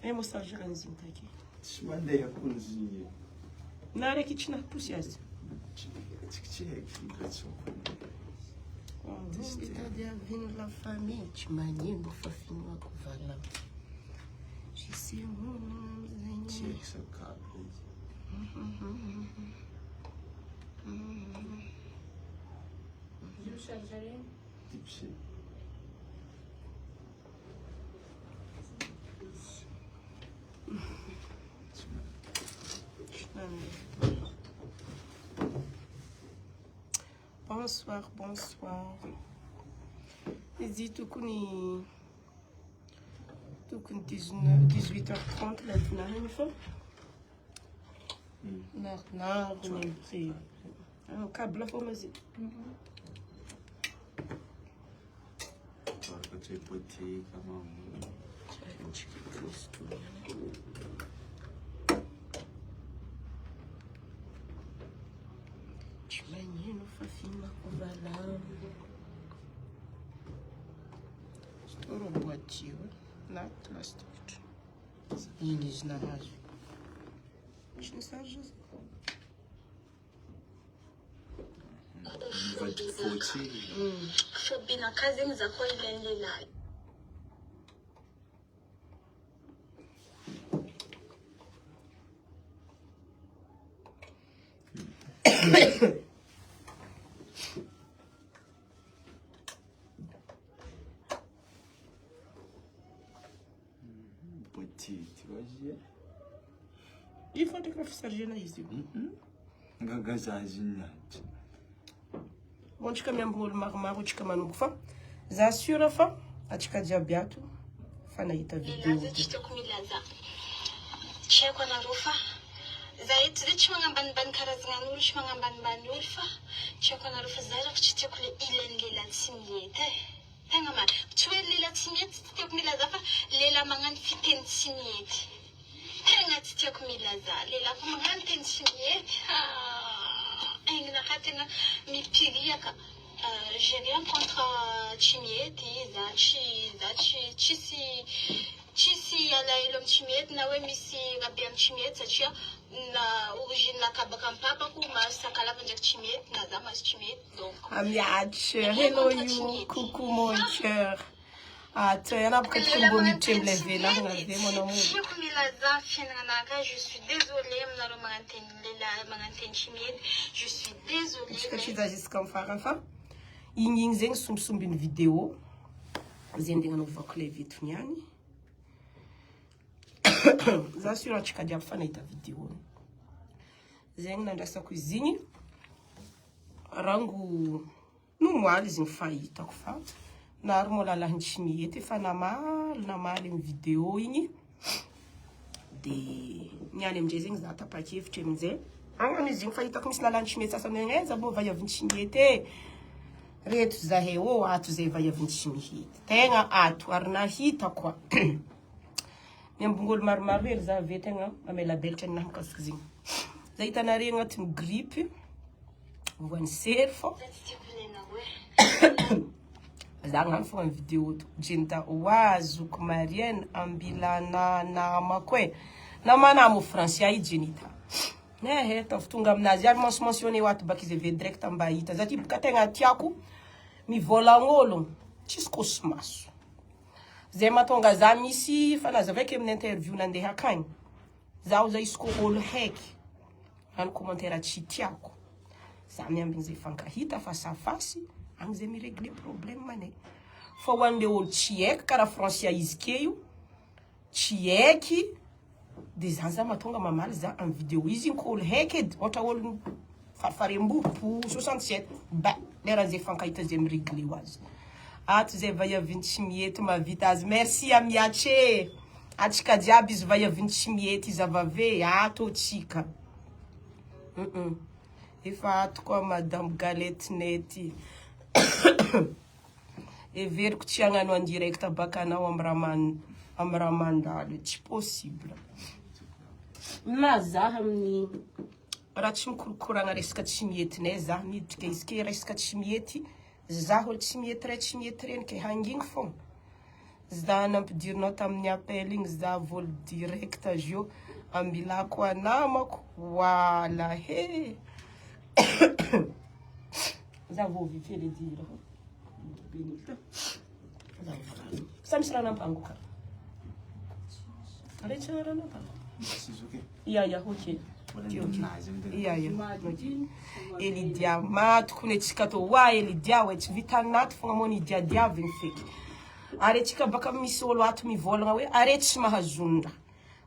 Eh, mo chargeur an'izy igny take. Tsy mandeha koa izy igny. Na raiky tsy nahaposy azy. Tsy haiko filatsoko. Mitady avino la famille, tsy magnino fa finoako vala. Tsy haiko sakafo izy. Io chargeur iny. Type C. Bonsoir, bonsoir. Izy tokony tokony 19 18h30 la dinahiny fa narinaro ny prix. Câble fô izy. Tsy magnino fa fimako valamo. Storo boîtier na plastique. Iny izy nahazo. Tsy nisaritra izy. Mivadiky fotsy. Phobie-nakahy zegny za koa ilain'ny lehilahy. Boîtier, tu vois, j'y ai. Io fa ndraiky raha fisarihana izy io. Ngagazazy nianatra. Bon, antsika miambigny olo maromaro antsika manomboka fa za sûr fa antsika jiaby ato fa nahita vidéo. Lehilahy zay tsy tiako milaza. Tsy haiko anareo fa za eto zay tsy magnambanimbany karazagna olo, tsy magnambanimbany olo fa tsy haiko anareo fa za rako tsy tiako le ilain'ny lehilahy tsy mihety e. Tegna marina. Tsy hoe lehilahy tsy mihety tsy tiako milaza fa lehilahy magnano fiteny tsy mihety. Tegna tsy tiako milaza. Lehilahy koa magnano teny tsy mihety. Haa. Aignanakahy tegna mipiriaka. J'ai rien contre tsy mihety, za tsy za tsy tsisy tsisy alahelo amin'ny tsy mihety na hoe misy raha be amin'ny tsy mihety satria na origine nakahy baka amin'ny papako mahazo sakalava ndraiky tsy mihety na za mahazo tsy mihety. Amiatra, hello you, coucou mon cœur. Ato ianao boka tokony mbô miditra amilay velarana ve mon amour. Tiako milaza fiainagnanakahy je suis désolée aminareo magnanteny lehilahy magnanteny tsy mety je suis désolée Antsika tsy hizaha jusqu'à farany fa igny igny zegny sombisombin'ny vidéo zay andeha hanaovako ilay veto niany. Za sûr antsika jiaby fa nahita vidéo. Zegny nandrasako izy igny. Rango nomoaly izy ny fahitako fa nary moa lalahiny tsy mihety efa namaly namaly amy vidéo igny de niany amindray zegny za tapa-kevitra amin'izay agnano izy igny fahitako misy lalahiny tsy mihety sasany hoe aiza moa vaiaviny tsy mihety e reto zahay ô ato zay vaiaviny tsy mihety tegna ato ary nahita koa ny ambongolo maromaro hely za ave tegna mamelabelatra ny nahy mikasika zegny za hitanareo agnatin'ny grippe voan'ny sery fô za agnano fogna ny vidéo to Jenita oa zoky Marienne ambilana namako e namana mo Francia i Jenita ehe ataovy tonga aminazy ary mentionné ato baka izy ave direct mba hita za ty boka tegna tiako mivôlagn'olo tsisy kosimaso zay mahatonga za misy fanazavaiko amin'ny interview nandeha akagny zaho za izy ko olo haiky magnano commentaire tsy tiako za miambigny zay fankahita face à face agny zay miregle problème anay fa ho an'le olo tsy haiky karaha Francia izy ke io tsy haiky de zany za mahatonga mamaly za amin'ny vidéo izy igny ko olo haiky edy ohatra olo farifarimbopo 67 ba leran'izay fankahita zay miregle ho azy ato zay vaiaviny tsy mihety mahavita azy merci amiatse atsika jiaby izy vaiaviny tsy mihety izy avave ato tsika efa ato koa madame galette nety heveriko tsy hagnano en direct baka anao amy raha man amy raha mandalo tsy possible na za amin'ny raha tsy mikorokoragna resaka tsy mihetinay za miditra izy ke resaka tsy mihety. Zaho olo tsy mihety ray tsy mihety reny ke hangigny fogna. Za nampidirinao tamin'ny appel igny za vol direct zio ambilako anamako wala he za vao vite le dire sa misy rano ampango ka are tsy rano ampango ya ya ok ya ya Elidia maty kone tsika to wa Elidia we tsy vitan'ato fogna moa nidiadiavigny feky Ary atsika baka misy olo ato mivolagna hoe are tsy mahazonona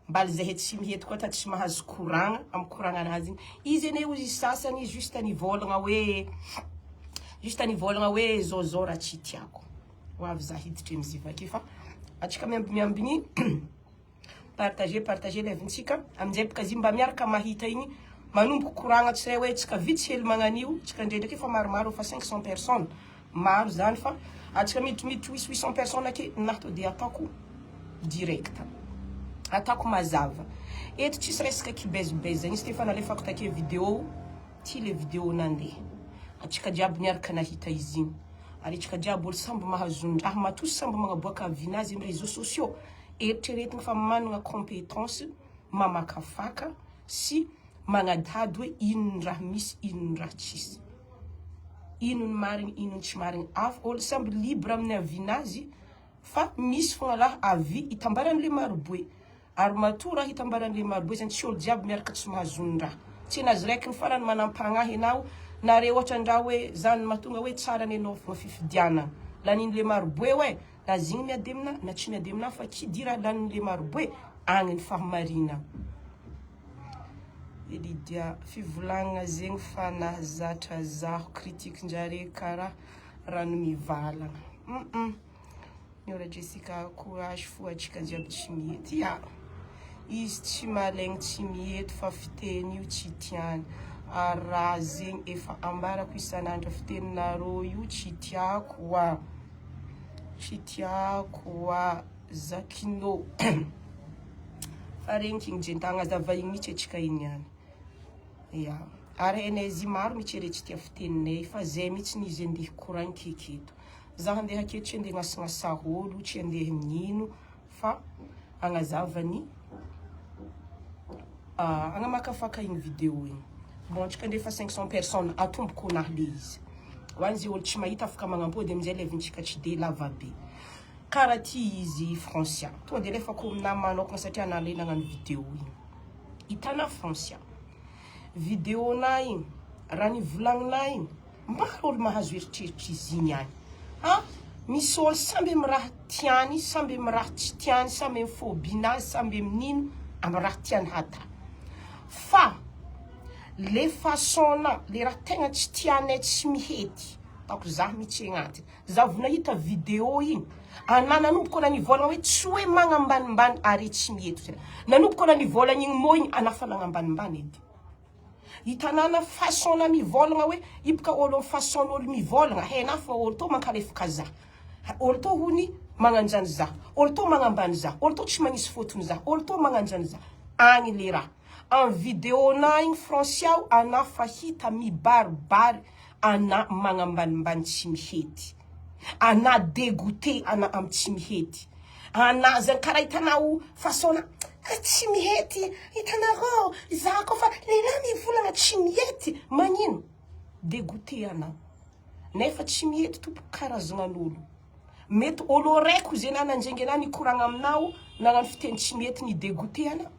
mbaly zahay tsy mihety koa ta tsy mahazo koragna am koragna anazy igny izy anie ozy sasany juste nivolagna hoe juste nivolagna hoe zao zao raha tsy tiako ho avy za hiditra amy zivake fa atsika miamby miambigny Partager partager live-ntsika aminjay bôka izy mba miaraka mahita igny manomboko koragna tsy ray hoe tsika vitsy hely magnan'io tsika ndraindraiky efa maromaro efa 500 personnes maro zany fa atsika miditrimiditry huit 800 personnes ake na to de ataoko direct ataoko mazava eto tsisy resaka kibezibeza igny izy ty efa nalefako take video ty le video nandeha atsika jiaby niaraka nahita izy igny ary atsika jiaby olo samby mahazon-draha matoa samby magnaboaka avis-nazy amy réseaux sociaux Eritreretigny fa managna compétence mamakafaka sy magnadihady hoe ino ny raha misy ino ny raha tsisy. Ino ny marigny ino ny tsy marigny. Af olo samby libre amin'ny avis-nazy fa misy fogna raha avis itambaran'le maroboe. Ary matoa raha itambaran'le maroboe zany tsy olo jiaby miaraka tsy mahazo ny raha. Tsy nazy raiky ny farany manampagnahy enao nare ohatran-draha hoe zany mahatonga hoe tsara nenao fogna fifidianagna. Lanin'le maroboe oe. Na zigny miady amina na tsy miady amina fa qui dit raha lanin'le maroboe agny ny fahamarina. Lydia, fivolagnana zegny fa nahazatra zaho critique njare karaha rano mivalagna. Hum Miora Jessica courage fo atsika jiaby tsy mihety. Ya. Izy tsy malaigny tsy mihety fa fiteny io tsy tiany. Ary raha zegny efa ambarako isan'andro fiteninareo io tsy tiako wa. Tsy tiako wa Zakino. Fa regniky igny jenta agnazava igny mitsy atsika igny ihany. Ya. Ary hainay izy maro mitsy re tsy tia fiteninay fa zay mitsy ny izy andeha hikoragna keketo. Za handeha aketo tsy andeha hagnasagnasa olo, tsy andeha hagnino fa agnazava ny agnamakafaka igny video igny. Bon antsika ndray efa 500 personnes atomboko ho nahy le izy. Ho an'izay olo tsy mahita afaka magnampody amin'izay live-ntsika tsy de lava be. Karaha ty izy Francia. Tonga de alefako aminahy manokana satria anah le nagnano video igny. Hitanah Francia. Video-nah igny, raha nivolagninah igny, maro olo mahazo eritreritra izy igny agny. Ha? Misy olo samby amy raha tiany, samby amy raha tsy tiany, samby amy phobie-nazy, samby amin'ino, amy raha tiany hatà. Fa le façon-na, le raha tegna tsy tianay tsy mihety, ataoko zah mitsy agnatiny. Za vo nahita video igny, anah nanomboka na nivolagna hoe tsy hoe magnambanimbany are tsy mihety zay. Nanomboka na nivolagna igny mot igny, anah fa nagnambanimbany edy. Hitanana façon-na mivolagna hoe io boka olo amy façon-n'olo mivolagna, hainah fa olo tô mankalefaka zah. Olo tô hony magnanjany zah, olo tô magnambany zah, olo tô tsy magnisy fotony zah, olo tô magnanjany zah. Agny le raha. Amy video-nah igny Francia ao anah fa hita mibaribary anah magnambanimbany tsy mihety. Anah dégoûté anah amy tsy mihety. Anah zany karaha hitanao façon-na tsy mihety, hitanareo zah koa fa lehilahy mivolagna tsy mihety, magnino? Dégoûté anah. Nefa tsy mihety tompoko karazanan'olo. Mety olo raiko ze nananjengy anah nikoragna aminao nagnano fiteny tsy mety ni dégoûté anah.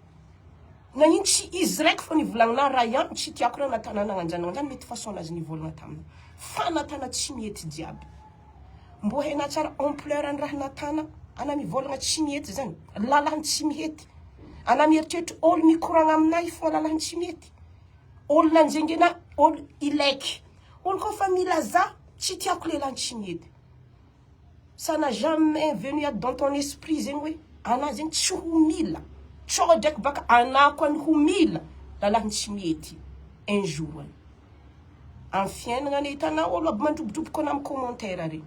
Nagnino tsy izy raiky fô nivolagninah raha ihany tsy tiako raha natana nagnanjany nagnanjany mety façon nazy nivolagna taminah. Fa natana tsy mihety jiaby. Mbô hainah tsara ampleur ny raha natana anah mivolagna tsy mihety zany. Lalahiny tsy mihety. Anah mieritreritry olo mikoragna aminah io fô lalahiny tsy mihety. Olo nanjengy anah olo ilaiky. Olo koa fa mila za tsy tiako lehilahy tsy mihety. Ça n'a jamais venu dans ton esprit zegny hoe anah zegny tsy ho mila. Tsao ndraiky baka anah koa ny ho mila lalahiny tsy mihety un jour any. Amy fiainagna anie hitanao olo aby mandrobodroboko anah amy commentaire regny.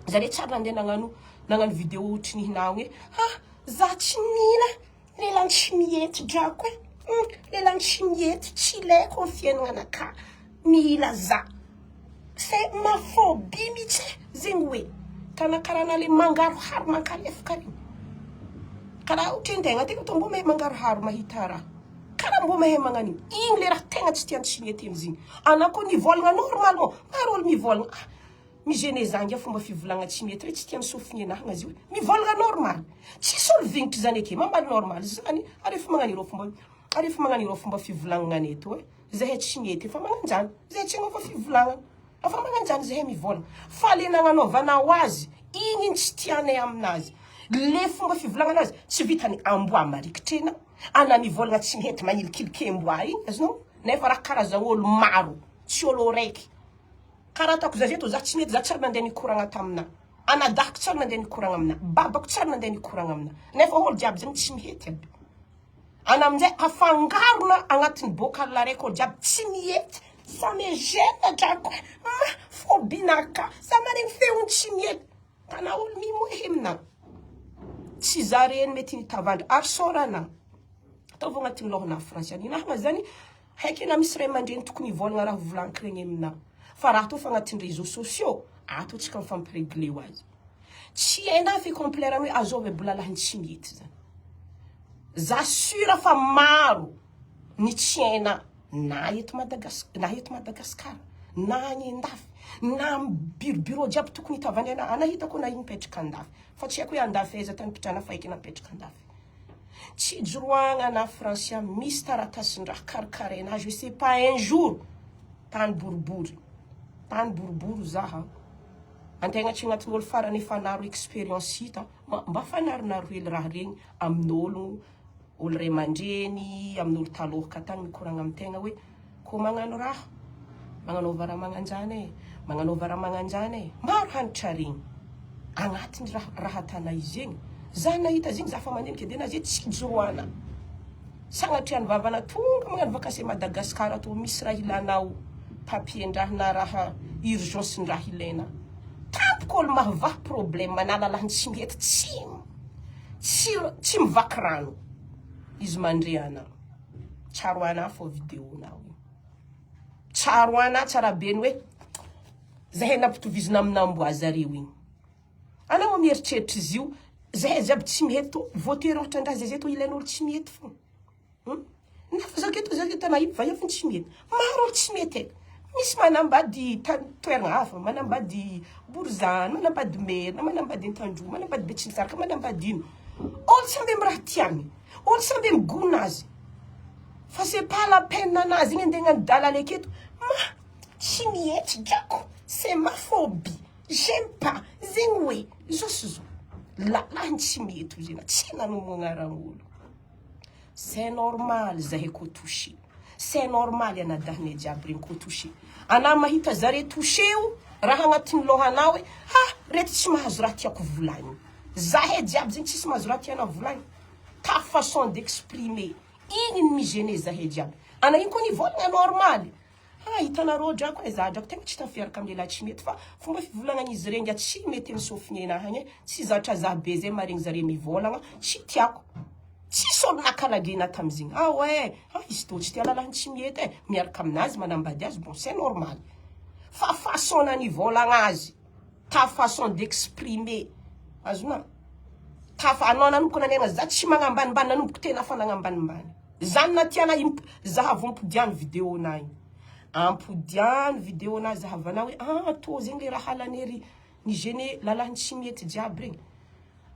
Zare tsary nandeha nagnano nagnano video ohatry ny hinao hoe ah za tsy mila Lehilahy tsy mihety drako e. Hum, lehilahy tsy mihety, tsy ilaiko amin'ny fiaignananakahy. Mila za. C'est ma phobie mihitsy e, zegny hoe tana karaha le mangaroharo mankalefaka regny. Karaha ohatrintegna tegna tô mbô mahay mangaroharo mahita raha. Karaha mbô mahay magnano igny. Igny le raha tegna tsy tiany tsy mety amizigny. Anao koa nivolagna normalement, maro olo mivolagna ah mi-gêner za ngia fomba fivolagna tsy mety re tsy tian'ny sofigny anah gnazy io. Mivolagna normal. Tsisy olo vignitry zany ake, mamaly normal zany ary efa magnano ireo fomba ary efa magnano ireo fomba fivolagnana anay tô e. Zahay tsy mety efa magnanjany, zahay tsy hagnova fivolagnana, efa magnanjany zahay mivôlagna, fa le nagnanaovanao azy igny ny tsy tianay aminazy, le fomba fivolagnana azy tsy vitany amboa marikitry ana, ana mivôlagna tsy mety magnilikiliky amboa igny azonao, nefa raha karazan'olo maro tsy ôlo raiky, karaha ataoko za zay tô za tsy mety za tsy ary nandeha nikoragna tamina, anadahiko tsy ary nandeha nikoragna amina, babako tsy ary nandeha nikoragna amina, nefa ôlo jiaby zegny tsy mety aby. Ana aminjay afangarona agnatin'ny bocal raiky olo jiaby tsy mihety ça me gêne drako ma phobie naka za maregny feony tsy mihety tana olo mimoehy amina tsy za reny mety nitavandra ary sôrana ataovy agnatin'ny lôhana français ninahagna zany haiky na misy ray aman-dreny tokony hivôlagna raha volagniko regny amina fa raha atao fa agnatin'ny réseaux sociaux ato tsika mifampiregle ho azy Tsy hainà fi complaire hoe azovy mbola lahiny tsy mety zany. Za sure fa maro ny tsy hainà na eto Madagas na eto Madagascar na agny andafy na am bureau bureau jiaby tokony hitavany anà. Anà hitako anà io mipetraka andafy fa tsy haiko hoe andafy aiza tany mpitrana fa haiko anà mipetraka andafy. Tsy ijoroagna anà Francia misy taratasin-draha karakarainà je sais pas un jour tany boribory tany boribory zaha. Antegna tsy agnatin'olo farany efa naro experience hita, mba fanaronaro hely raha regny amin'ologno, olo ray aman-dreny, amin'olo taloha ka tagny mikoragna amintegna hoe ko magnano raha, magnanaova raha magnanjany e, magnanaova raha magnanjany e, maro hanitra regny agnatiny raha raha atana izy egny, za nahita zegny za fa mandinika de naze tsy ijoroana, Sagnatria ny vavana tonga magnano vakansy à Madagascar ato misy raha ilanao papier ndraha na raha urgence ndraha ilaina tampoka olo mahavaha problème na lalahiny tsy mety tsy tsy tsy mivaky rano izy mandre ana tsaroana fô vidéo nao io tsaroana tsara be ny hoe zahay nampitovizina amin'amboa zareo igny Anao moa mieritreritra izy io zahay jiaby tsy mety to voatery ohatra andraha zay zay to ilain'olo tsy mety fo hum nefa zao ke to zao ke tena io va io tsy mety maro olo tsy mety e misy manambady tany toerana hafa manambady borizano manambady merina manambady antandroy manambady betsimisaraka manambady ino olo samby amy raha tiany olo samby amy gonazy fa c'est pas la peine anazy igny andeha hagnano dalana aketo ma tsy mihetsy drako c'est ma phobie J'aime pas zegny hoe zao sy zao lalahiny tsy mety ho zegny tsy nanomo agnaran'olo c'est normal zahay ko touché c'est normal anadahinay jiaby regny ko touché anah mahita zare touché io raha agnatin'ny lohanah hoe ah reto tsy mahazo raha tiako volagniny zahay jiaby zegny tsisy mahazo raha tianah volagniny ta façon d'exprimer igny ny mi-gêner zahay jiaby anah igny koa nivolagna normal Ha hitanareo drako e za drako tegna tsy tafiaraka am lehilahy tsy mety fa fomba fivolagnan'izy regny nga tsy mety am sofigny enahy agny e tsy zatra za be zay maregny zare mivôlagna tsy tiako tsisy olo nakalagena tamizigny ah ouais ah izy tô tsy tia lalahiny tsy mety e miaraka aminazy manambady azy bon c'est normal fa façon nanivôlagna azy ta façon d'exprimer azonao ta fa anao nanomboka nanegna za tsy magnambanimbany nanomboka tena fa nagnambanimbany zany na tiana imp zahavo ampodiano vidéo na igny ampodiano vidéo na zahavana hoe ah tô zegny le raha halanery ny gene lalahiny tsy mety jiaby regny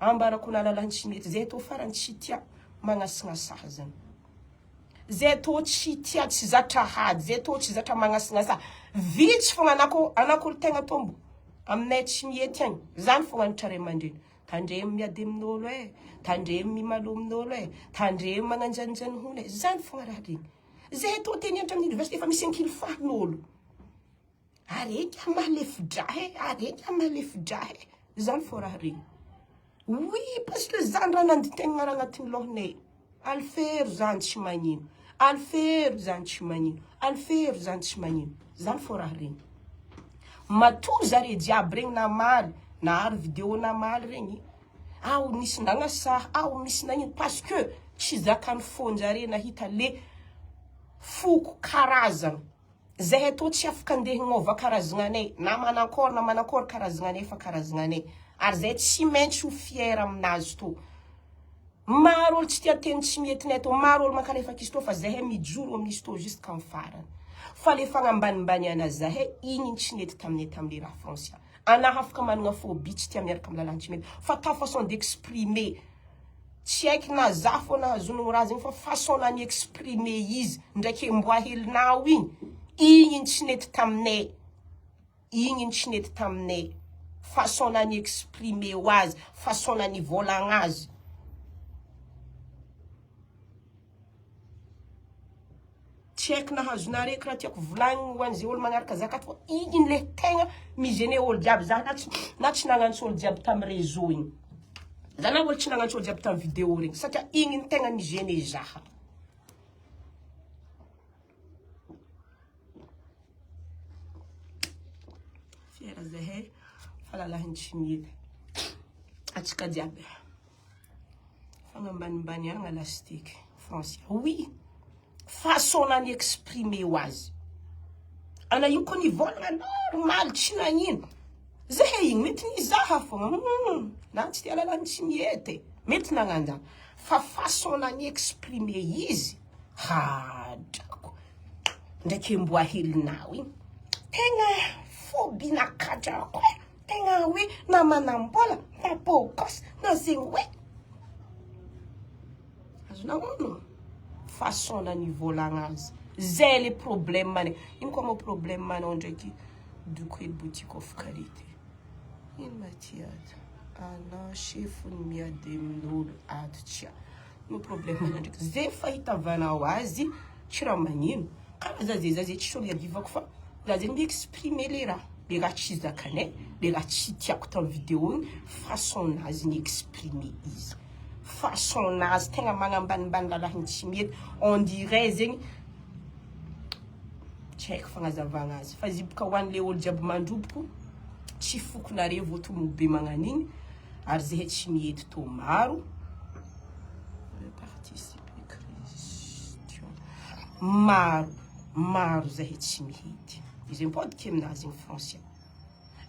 ambarako na lalahiny tsy mety zay tô farany tsy tia magnasignasaha zany Zay tô tsy tia tsy zatra hady zay tô tsy zatra magnasinasa vitsy fogna anako anako olo tegna tombo aminay tsy mihety agny zany fogna ny tray aman-dreny tandremo miady amin'olo e tandremo mimalo amin'olo e tandremo magnanjanjany hono e zany fogna raha regny zay tô te nianatra amin'ny université efa misy ankilifahin'olo Areky a malefidraha e, areky a malefidraha e. Zany fô raha regny. Oui, parce que zany raha nanditegna raha agnatin'ny lohanay. Alifero zany tsy magnino. Alifero zany tsy magnino. Alifero zany tsy magnino. Zany fô raha regny. Matoa zare jiaby regny namaly, nahary vidéo namaly regny, ao nisy nagnasaha, ao nisy nagnino parce que tsy zakan'ny fon-jare nahita le foko karazagna. Zahay tô tsy afaka andeha hagnova karazagnanay na manankôry na manankôry karazagnanay fa karazagnanay ary zahay tsy maintsy ho fier aminazy tô. Maro olo tsy tia teny tsy mietinay tô, maro olo mankalefaka izy tô fa zahay mijoro amin'izy tô jusqu'à farany. Fa le fagnambanimbaniana zahay igny tsy nety taminay tamle raha Francia. Anah afaka managna phobie tsy tia miaraka am lalàna tsy mety fa ta façon d'exprimer tsy haiko na za fô nahazoanao raha zegny fa façon na ni-exprimer izy ndraiky mboa helinao igny igny tsy nety taminay igny tsy nety taminay façon na ni-exprimer ho azy façon na nivôlagna azy. Tsy haiko na azonareo raha tiako volagniny ho an'izay olo magnaraka zakato fa igny le tegna mi-gêner olo jiaby za na tsy na tsy nagnantso olo jiaby tamy réseau igny za na olo tsy nagnantso olo jiaby tamy vidéo regny satria igny ny tegna mi-gêner zaha. Fiera zahay fa lalahiny tsy mety atsika jiaby. Fagnambanimbaniagna lastique français. Oui, façon ny exprimer ho azy. Ana io koa nivolagna normal tsy nagnino. Zahay igny mety nizaha fogna. Hmm, na tsy tia lalàna tsy mihety. Mety nagnanjany. Fa façon ny exprimer izy, hadrako. Ndraiky mboa helinao igny. Tegna phobie nakadrako e. Tegna hoe na manam-bola na beau gosse na zegny hoe. Azonao ono? Façon nanivolagna azy. Zay le problème any. Ino koa moa problème anao ndraiky doko hely boutique of qualité. Ino ma ty ato? Anao chefony miady amin'olo ato tsia. Ino problème anao ndraiky? Zay fahitavanao azy tsy raha magnino. Karaha za zay za zay tsisy olo iadivako fa za zegny mi-exprimer le raha. Le raha tsy zakanay, le raha tsy tiako tamin'ny vidéo igny, façon nazy ni-exprimer izy. Façon nazy tegna magnambanimbany lalahiny tsy mety. On dirait zegny tsy haiko fagnazavagna azy fa izy boka ho an'le olo jiaby mandroboko tsy fokonareo vao tomobe magnano igny ary zahay tsy mihety tô maro. Participer Christian. Maro, maro zahay tsy mihety. Izy mipodiky aminazy igny Francia.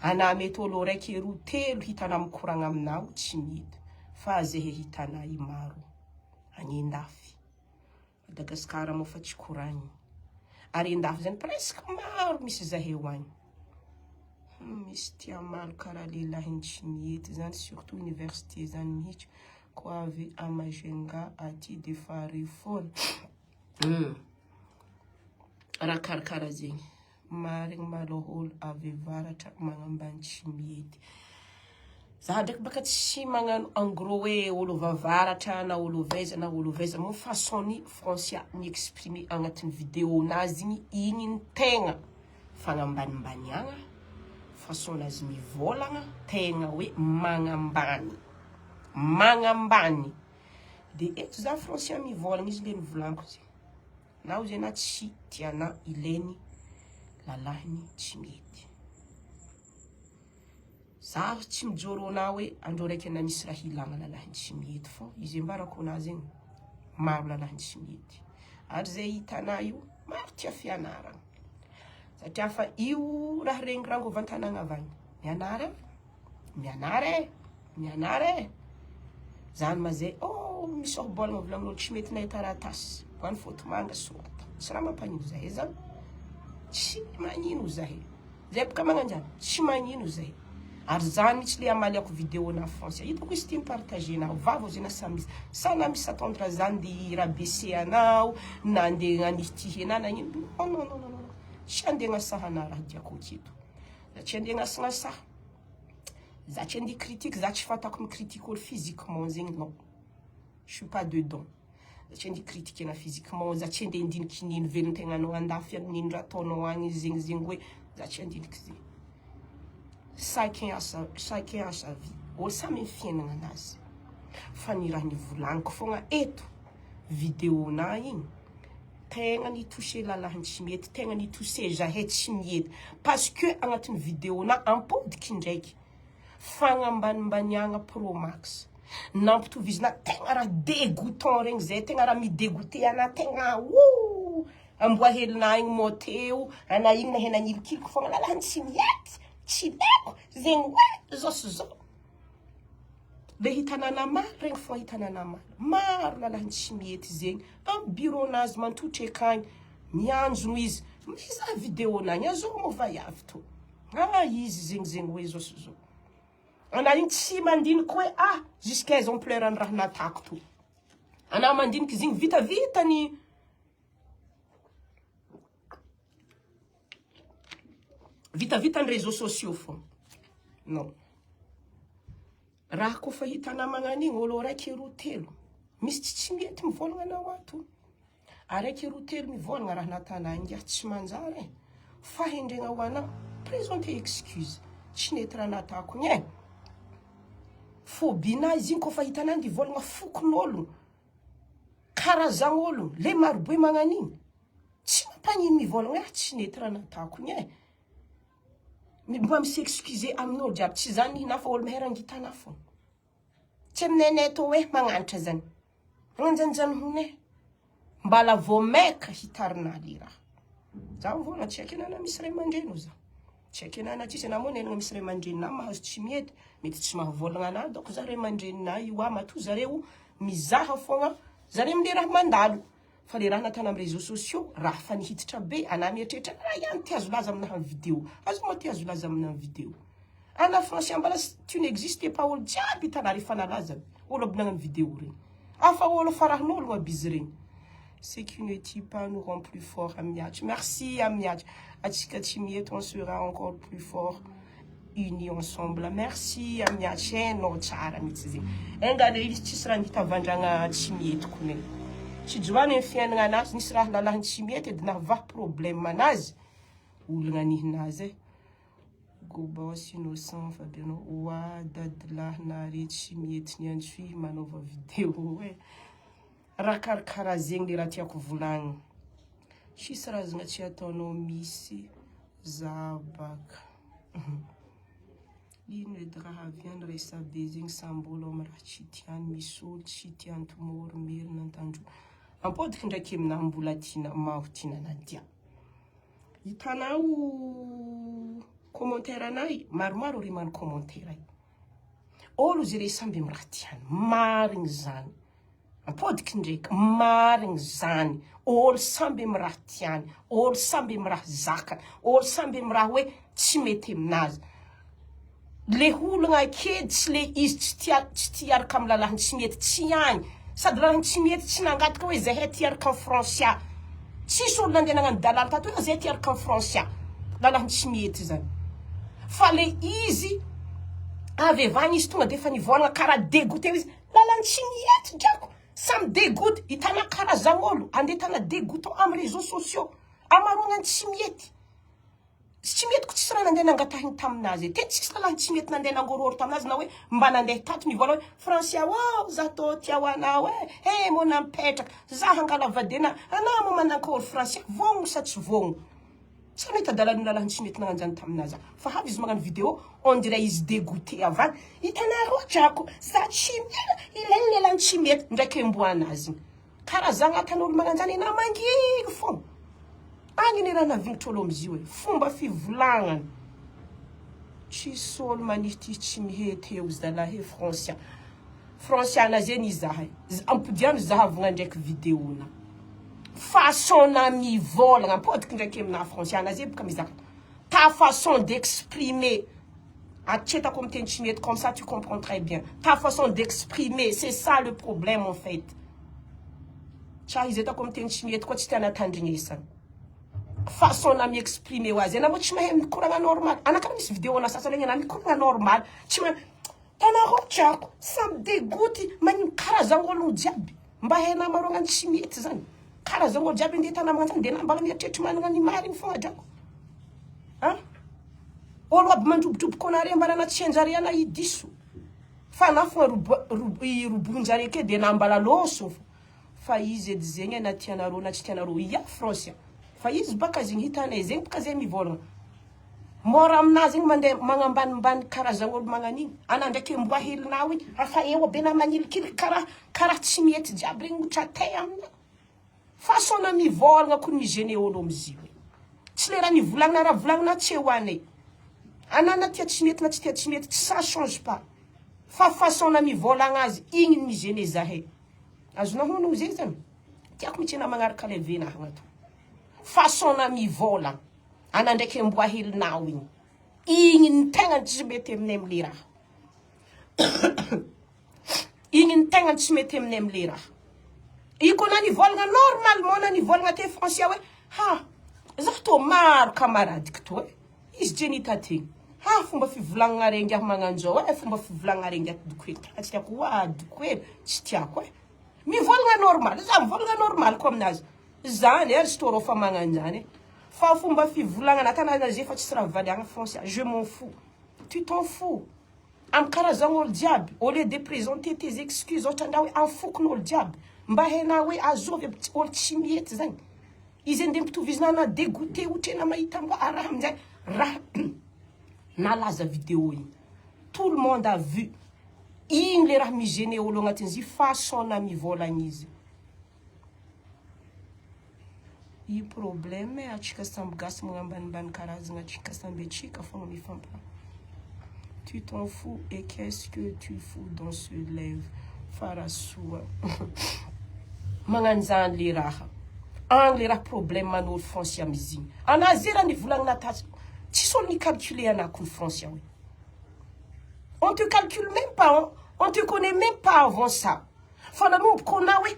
Ana mety olo raiky roa telo hitana mikoragna aminao tsy mety fa zahay hitana i maro any andafy. Madagascar moa fa tsy koragnina. Ary andafy zany presque maro misy zahay ho agny. Misy tia maro karaha lehilahy tsy mihety zany surtout université zany mihitsy. Ko avy à Majunga aty de fa re foana. Raha karakara zegny. Marigny malôha olo avy avaratra magnambany tsy mihety. Za ndraiky baka tsy magnano en gros hoe olo avy avaratra na olo avy aiza na olo avy aiza moa façon ny Francia mi-exprimer agnatin'ny vidéo nazy igny igny ny tegna fagnambanimbaniagna, façon nazy mivôlagna tegna hoe magnambany, magnambany. De eto za Francia mivôlagna izy le nivolaniko zegny. Na ozy na tsy tiana ilainy lalahiny tsy mety. Zaho tsy mijoro ana hoe andro raiky ana misy raha ilagna lalahiny tsy mety fô izy ambarako ana zegny maro lalahiny tsy mety. Ary zay hitana io maro tia fianaragna. Satria fa io raha regny rango avy an-tanagna avy agny. Mianara e, mianara e, mianara e. Zany ma zay, oh misy ohabolagna volagnin'olo tsy mety nahay taratasy. Ho an'ny fotomanga sorata. Tsy raha mampanino zahay zany. Tsy magnino zahay. Zay boka magnanjany, tsy magnino zahay. Ary zany mihitsy le amaliako vidéo na français. Hitako izy ty mipartager nao. Vava zay na samy misy. Sa na misy attendre zany de rabaisser anao, na andeha hagnitihy anao na ino. Non non non non non. Tsy andeha hagnasaha raha diako aketo. Za tsy andeha hagnasignasaha. Za tsy andeha critique, za tsy fantako mi-critique olo physiquement zegny non. Je suis pas dedans. Za tsy andeha critique ana physiquement, za tsy andeha handiniky nino velon-tegnanao andafy agny, nino raha ataonao agny zegny zegny hoe za tsy handiniky zegny. Chacun a sa chacun a sa vie. Olo samy amy fiaignana anazy. Fa ny raha nivolagniko fogna eto, vidéo-na igny, tegna ni-toucher lalahiny tsy mety, tegna ni-toucher zahay tsy mety. Parce que agnatin'ny vidéo-na ampodiky ndraiky fagnambanimbaniagna pro max. Nampitovizina tegna raha dégoûtant regny zay, tegna raha mi-dégoûter ana tegna ouh. Amboa helinà igny môteo, anà igny nahay nagnilikiliky fogna lalàny tsy miaty, tsy leko, zegny hoe zao sy zao. Le hitanà namaly regny fogna hitanà namaly. Maro lalàny tsy mety zegny. Amy bureau-nazy mantotry akagny, mianjogno izy. Mizaha vidéo-nagny, azao moa vaiavy tô. Ah izy zegny zegny hoe zao sy zao. Anà igny tsy mandiniky hoe ah jusqu'à ampleur ny raha natako tô. Anà mandiniky izy igny vitavita ny vitavita ny réseaux sociaux fô. Non. Raha koa fa hitanà magnano igny olo araiky roa telo misy tsy tsy mety mivôlagna anao ato. Araiky roa telo mivôlagna raha natanà ingahy tsy manjary e. Fahendregna ho anà présenter excuse tsy nety raha natako igny e. Phobie-nà izy igny koa fa hitanà ndy hivôlagna fokon'ôlogno, karazan'ôlogno, le marobe magnano igny tsy mampagnino mivôlagna hoe ah tsy nety raha natako igny e. Mba mi-s'excuser amin'olo jiaby tsy zany nihina fa olo mahay rangitana fô. Tsy aminay eto hoe magnanatra zany. Magnanjanjany hono e. Mbala vao maika hitarina le raha. Za mivôlagna tsy haiko na misy ray aman-dreny za. Tsy haiko na tsisy na moa nenagna misy ray aman-dreninah mahazo tsy mety, mety tsy mahavôlagna anah donc za ray aman-dreninah io ah matoa zareo mizaha fogna zare amle raha mandalo. Fa le raha natana am réseaux sociaux raha fa nihiditra be anah mieritreritra raha ihany ty azo laza aminah am vidéo. Azo moa ty azo laza aminah am vidéo. Anah français ambala tu n'existe pas olo jiaby hitanah refa nalaza aby. Olo aby nagnano vidéo regny. Afa olo farahin'ologno aby izy regny. Ce qui ne tue pas nous rend plus fort Amiatra. Merci Amiatra. Atsika tsy mety on sera encore plus fort unis ensemble. Merci Amiatra. Hainao tsara mihitsy zegny. Enga le izy tsisy raha nitavandragna tsy mety kony. Tsy joany ny fiainagna anazy nisy raha lalahiny tsy mety edy nahavaha problème anazy. Olagna nihinazy e. Gobos innocent Fabiano oa dadilahy nare tsy mety niantsoy manaova vidéo e. Raha karakara zegny le raha tiako volagnina. Tsisy razagna tsy ataonao misy za baka. Ino edy raha avy any resabe zegny samby olo amy raha tsy tiany misy olo tsy tiany tomoro merina antandroy. Ampodiky ndraiky aminahy mbola tiana maho tiana Nadia. Hitanao commentaire anay maromaro ry mano commentaire ay. Olo zare samby amy raha tiany marigny zany. Ampodiky ndraiky marigny zany olo samby amy raha tiany olo samby amy raha zakany olo samby amy raha hoe tsy mety aminazy le olagna kely tsy le izy tsy tia tsy tia hiaraka amy lalahiny tsy mety tsy agny sady lalahiny tsy mety tsy nangataka hoe zahay tia hiaraka amy Francia tsisy olo nandeha nagnano dalala tato hoe zahay tia hiaraka amy Francia lalahiny tsy mety zany fa le izy avy avy agny izy tonga de efa nivolagna karaha dégoûté izy Lalany tsy mihety drako samy degoute hitana karazan'olo andeha hitana degoutant am réseaux sociaux amaroanany tsy mihety tsy mety ko tsisy raha nandeha nangatahiny taminazy e te tsisy lalany tsy mety nandeha nangorohoro taminazy na hoe mba nandeha tato nivola hoe Francia ô za tô tia ho anao e he mô nampetraka za hangala vadena anao mô manankory Francia vogno sa tsy vogno Tsy nahita adalan'ny lalahiny tsy mety nagnanjany taminaza fa avy izy magnano vidéo on dirait izy dégoûté avy agny hitanareo drako za tsy miala ilaigny lelany tsy mety ndraiky emboanazy karazagna atan'olo magnanjany na mangigny fô agny ny raha navignitra olo amizio e fomba fivolagnana tsisy olo manihitihy tsy mihety eo zalahy e francia franciana zegny izahay ampodiano zahavagna ndraiky vidéo-na façon-na mivôlagna ampodiky ndraiky amina franciana zay boka mizaka ta façon d'exprimer atretako amy teny tsy mety comme ça tu comprends très bien ta façon d'exprimer c'est ça le problème en fait tsa izy atako amy teny tsy mety koa tsy tiana tandrignesana façon na mi-exprimer ho azy anao moa tsy mahay mikoragna normal anà karaha misy vidéo ana sasany agny anà mikoragna normal tsy mahay Tanareo drako samy degoty magnino karazan'olo jiaby mba hainà marôgnany tsy mety zany karazan'olo jiaby andeha tana magnanjany de na mbala mieritreritry managna ny marigny fogna drako a olo aby mandrobodroboko anare mbala na tsy hainjare ana i diso fa na fogna robo robo i robonjare ake de na mbala lôso fô fa izy edy zegny e na tianareo na tsy tianareo ia francia fa izy baka zegny hitanay zegny baka zay mivôlagna Mora aminazy igny mandeha magnambanimbany karazan'olo magnan'igny, anah ndraiky amboa helinao igny afa eo aby anah magnilikiliky karaha karaha tsy mety jiaby regny otrate aminah. Façon-na mivôlagna kony mi-gêner ôlo amizio e. Tsy le raha nivolagnina raha volagnina tsy eo any. Anà na tia tsy mety na tsy tia tsy mety ça change pas. Fa façon-na mivôlagna azy igny ny mi-gêner zahay. Azonao honogno zegny zany? Tiako mihitsy anà magnaraka le venahagna to. Façon-na mivôlagna. Anà ndraiky amboa helinao igny. Igny ny tegna tsy mety aminay amle raha. Igny ny tegna tsy mety aminay amle raha. Io koa na nivolagna normalement na nivolagna teny français hoe ha za tô maro camaradiko tô e. Izy Jenita ty. Ha fomba fivolagnana regny aho magnanjao e, fomba fivolagnana regny ato doko hely tegna tsy tiako oa doko hely tsy tiako e. Mivolagna normal, za mivolagna normal koa aminazy. Zany e ry stôrô fa magnanjany e. Fa fomba fivolagnana atanana ze fa tsisy raha valiagna français, je m'en fous. Tu t'en fous. Am karazan'olo jiaby, au lieu de présenter tes excuses ohatra ndra hoe am fokon'olo jiaby, mba hainao hoe azovy aby olo tsy mety zagny. Izy andeha ampitovizina ana dégoûté otrena mahita mba raha aminjay raha nalaza vidéo igny. Tout le monde a vu. Igny le raha mi-gêner olo agnatin'izy façon-na mivôlagna izy. Io problème e, atsika samby gasy magnambanimbany karazagna atsika samby atsika fogna mifampa Tu t'en fous et qu'est-ce que tu fous dans ce live Farasoa Magnano zany le raha Agny le raha problème an'olo foncier amizigny Anah ze raha nivolagnina tatsy Tsisy olo ni-calculer anah kony foncier hoe On te calcule même pas, on te connait même pas avant ça Fa nanomboka anah hoe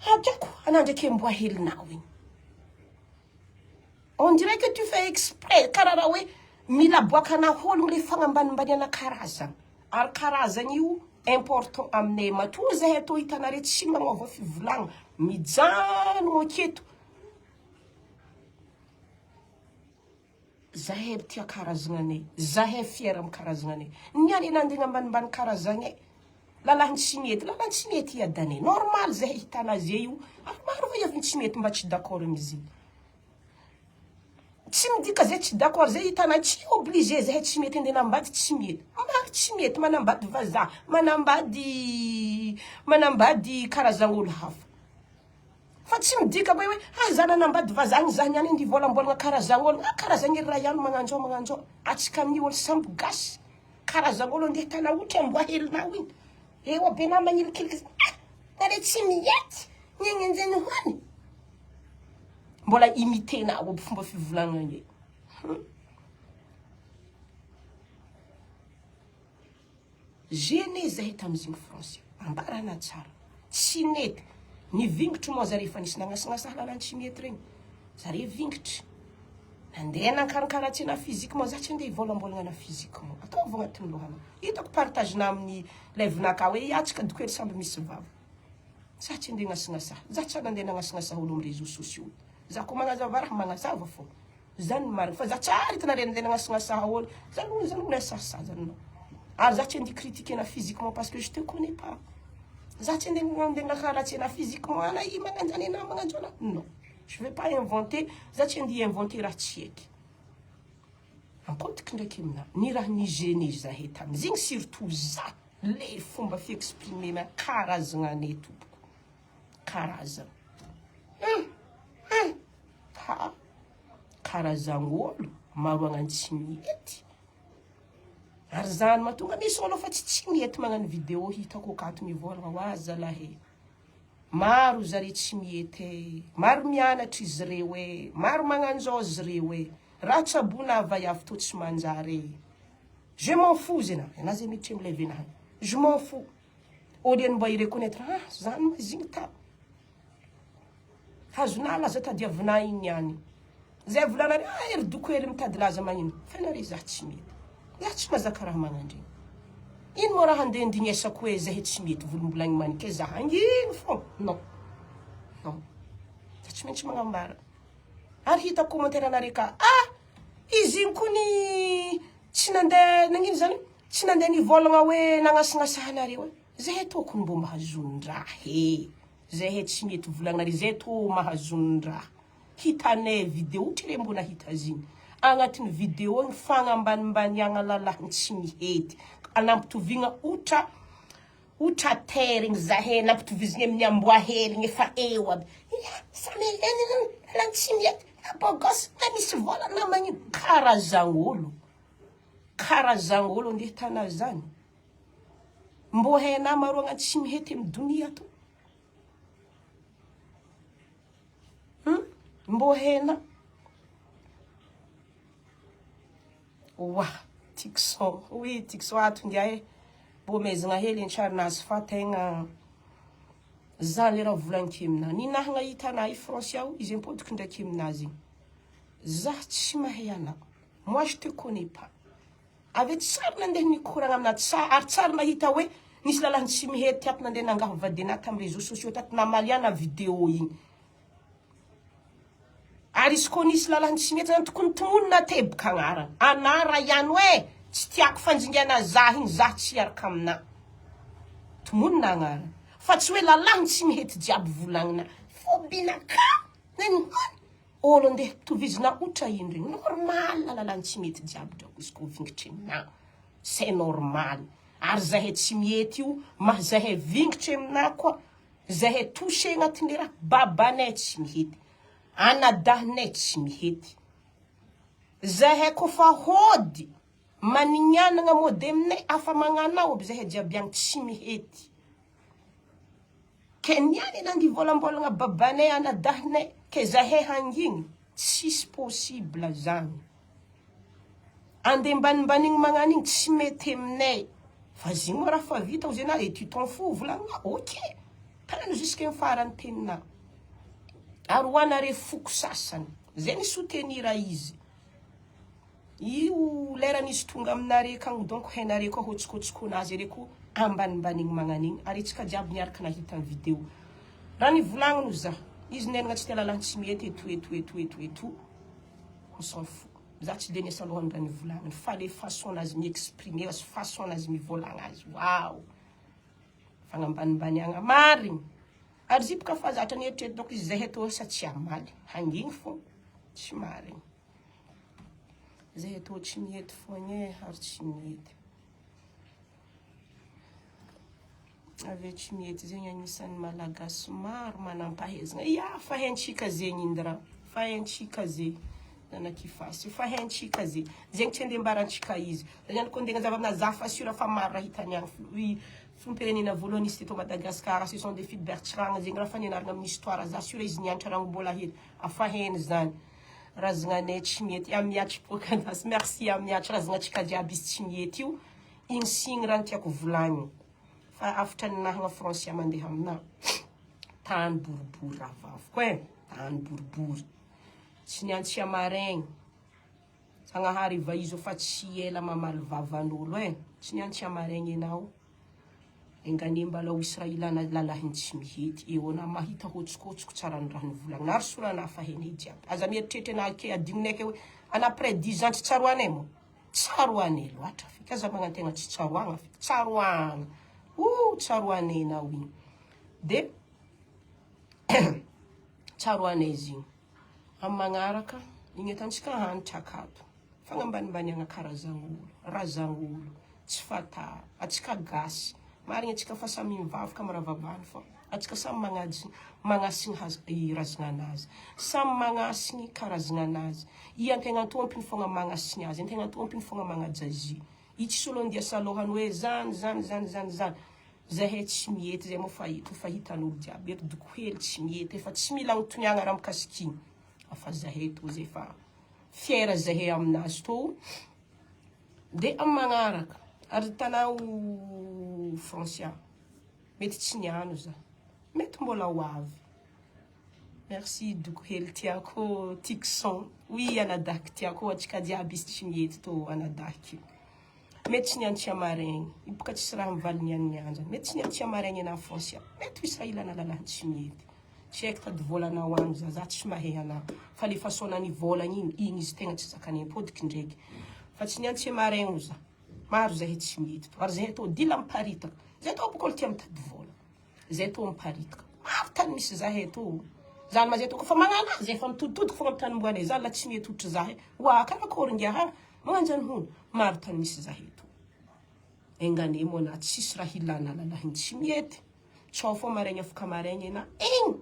Hajako anah ndraiky amboa helinao igny. On dirait que tu fais exprès karaha raha hoe mila aboakanah ologno le fagnambanimbaniana karazagna. Ary karazagna io important aminay matoa zahay atao hitanareo tsy magnova fivolagna mijanogno aketo. Zahay tia karazagnanay, zahay fier am karazagnanay. Niany nandigna ambanimbany karazagnay, lalahiny tsy mety, lalahiny tsy mety iadanay. Normal zahay hitana azy io, ary maro vaiavy tsy mety mba tsy d'accord amizigny. Tsy midika zay tsy d'accord zay hitana tsy obligé zahay tsy mety andeha hanambady tsy mety. Maro tsy mety manambady vazaha, manambady manambady karazagn'olo hafa. Fa tsy midika hoe hoe ah za nanambady vazaha igny za niany andeha hivolambolagna karazan'olo ah karazagny ry raha ihany magnanjao magnanjao atsika amin'io olo samby gasy karazan'olo andeha tana otra amboa helinao igny eo be na magnilikiliky ah nare tsy mihety nyengenjeny hoany mbola imitenao aby fomba fivolagnana igny. Gene zahay tamizigny français ambarana tsara tsy nety ny vingitry moa zare efa nisy nagnasagnasa lalany tsy mety regny zare vingitry nandeha nankarakaratsina physiquement za tsy andeha hivolambolagna na physiquement ataovy agnatin'ny lohana hitako partage na amin'ny live naka hoe iatsika dokoely samby misy vava za tsy andeha nagnasagnasa za tsy nandeha nagnasagnasa olo amin'ny réseaux sociaux za ko magnazava raha magnazava fô Zany ny marina fa za tsy aretina reny zay nagnasagnasa olo zany olo zany olo sasa zany anao ary za tsy andeha critiquer na physiquement parce que je te connais pas za tsy andeha andeha nankaratsy na physiquement ana i magnanjany ana magnanjo ana non je vais pas inventer za tsy andeha inventer raha tsy haiky ampodiky ndraiky amina ny raha ni-gêner zahay tamizigny surtout za le fomba fi-exprimer-na karazagna anay tompoko karazagna hum hum Ha! Karazan'olo maro agnano tsy mety. Ary zany mahatonga misy olo fa tsy tsy mety magnano vidéo hitako akato mivolagna hoa zalahy e. Maro zare tsy mety e. Maro mianatra izy reo e. Maro magnano zao izy reo e. Raha tsaboina vaiavy tô tsy manjary e. Je m'en fous zena. Ena zay miditra amle venahy. Je m'en fous. Au lieu ny mba hi-reconnaitre ah zany ma izy igny ta. Hazonà laza tadiavinà igny niany. Zay volanareo ah ery doko ery mitady laza magnino fa nareo za tsy mety. Za tsy mazaka raha magnandregny. Ino moa raha andeha andignesako hoe zahay tsy mety volombolagny manike za hangigny fô non non za tsy maintsy magnambara. Ary hitako commentaire anareo ka ah izy igny kony tsy nandeha nagnino zany tsy nandeha nivolagna hoe nagnasignasahanareo e. Zahay tokony mbô mahazon-draha e. Zahay tsy mety volagnina zay tô mahazondraha hitanay video ohatry re mbô nahita azy igny agnatin'ny video igny fagnambanimbaniagna lalahiny tsy mihety anampitoviagna otra. Ho traterigny zahay nampitovizigny amin'ny amboa heligny efa eo aby. Ia, samy lany tsy mety, na beau gosse na misy vola na magnino. Karazan'olo, karazan'olo andeha tana zany. Mbô hainà maroagna tsy mihety amy donia ato. Hum, mbô hainà. Oa, Tixon, oui Tixon ato ingahy e, mbô mezagna hely an-tsarinazy fa tegna za le raha volagniko aminà, ninahagna hitanà i Francia o, izy ampodiko ndraiky aminazy igny, za tsy mahay anà, moi je te connais pas, avy eo tsary nandeha nikoragna aminà tsa ary tsary nahita hoe nisy lalahy tsy mihety ato nandeha nangafy vadianà tamy réseaux sociaux tato namaliana vidéo igny. Ary izy koa nisy lalany tsy mety zany tokony tononina teboka agnarana. Anara ihany hoe tsy tiako fanjingana zah igny zah tsy hiaraka aminah. Tononina agnarana. Fa tsy hoe lalany tsy mihety jiaby volagnina. Fobinakà neny hany. Olo andeha tovizina otra ino regny. Normal lalany tsy mety jiaby drako izy koa vingitry aminah. C'est normal. Ary zahay tsy mihety io maha zahay vingitry aminah koa. Zahay touché agnatin'ny raha, babanay tsy mihety, anadahinay tsy mihety. Zahay koa fa hody manignanagna mody aminay afa magnanao aby zahay jiaby agny tsy mihety. Ke niany nandia vôlambolagna babanay anadahinay ke zahay hangigny tsisy possible zany. Andeha ambanimbanigny magnano igny tsy mety aminay fa zigny moa raha fa vita ozy anah et tu t'en fous volagnina ok tano jusque ny farany teninah ary ho anare foko sasany zay ny soutenir izy io lerany izy tonga aminare akagny donc hainare koa hôtsokôtsokônazy are koa ambanimbanigny magnano igny ary antsika jiaby niaraka nahita ny video raha nivolagniny ozy zah izy nenagna tsy tia lalàna tsy mety et tout et tout et tout et tout et tout on s'en fout. Za tsy de niasa loha aminy raha nivolagniny fa le façon nazy mi-exprimer azy, façon nazy mivolagna azy waouh! Fagnambanimbaniagna marigny! Ary izy boka fa zatra nieritreritra donc izy zahay tô sa tsy hamaly, hangigny fô, tsy marigny. Zahay tô tsy mihety fogna e, ary tsy mihety. Avy eo tsy mety zegny agnisan'ny malagasy maro manampahaizana. Ya fa haintsika zegny indra, fa haintsika ze zanak'Ifasy, fa haintsika ze. Zegny tsy andeha ambarantsika izy. Za ihany koa andeha agnazava aminazy, za fa sûr fa maro raha hitany agny. Filoham-pirenena voalohany nisy teto Madagascar, ce sont des Philbert Tsiranana, zegny raha fa nianarana amin'ny histoire, za sûr izy nianatra raha mbola hely. Afa hainy zany. Razananay tsy mety. Amiatry Pokandasy, merci Amiatry, razanantsika jiaby izy tsy mety io. Igny sy igny raha ny tiako volagniny fa afitra ny nahagna francia mandeha amina tany boribory rahavaviko e tany boribory tsy niantsia maregny Zagnahary vaizo fa tsy ela mamaly vavan'olo e tsy niantsia maregny enao enganie mbala ho israilana lalahiny tsy mihety eo anao mahita hôtsokôtsoko tsara ny raha nivolagnina ary sorana fa henay jiaby aza mieritreritra anah ke adignonay ke hoe ana après 10 ans tsy tsaroanay moa Tsaroanay loatra feky aza magnantegna tsy tsaroagna feky tsaroagna oh tsaroanay enao igny de tsaroanay izy igny amin'ny magnaraka igny atantsika hanitra akato fagnambanimbaniagna karazan'olo razan'olo tsy fata atsika gasy marigny atsika fa samy mivavaka amin'ny raha vavahany fa atsika samy magnajy magnasigny haza i razagnanazy samy magnasigny karazagnanazy I antegna tompiny fogna magnasigny azy, antegna tompiny fogna magnaja azy. I tsisy olo andiasa alohany hoe zany zany zany zany zany. Zahay tsy mihety zay moa fa eto fa hitan'olo jiaby eto doko hely tsy mihety efa tsy mila agnontoniagna raha mikasiky igny. Fa zahay tô zay fa fier zahay aminazy tô. De amy magnaraka ary hitanao Francia mety tsy niano za, mety mbola ho avy. Merci doko hely tiako Tixon oui anadahiko tiako atsika jiaby izy tsy mihety tô anadahiko mety tsy niantsia maregny io boka tsisy raha mivaly niany niany mety tsy niantsia maregny ana Francia mety ho Israel ana lalahy tsy mihety tsy haiko tady volanao agny za za tsy mahay ana fa le façon nany volagna igny igny izy tegna tsy zakany ampodiko ndraiky fa tsy niantsia maregny za maro zahay tsy mihety tô ary zahay tô dila miparitaka zay tô boka olo tia mitady vola Zay tô miparitaka. Maro tany misy zahay tô. Zany ma zay tô kofa magnano azy efa mitoditodiky fogna amy tany omboanay. Zany la tsy mety hotry zahay. Oa karakôry ngiahy a. Magnano zany hono. Maro tany misy zahay tô. Enganie moa na tsisy raha ilana lalahiny tsy mihety. Tsao fô maraigny afaka maraigny ena igny.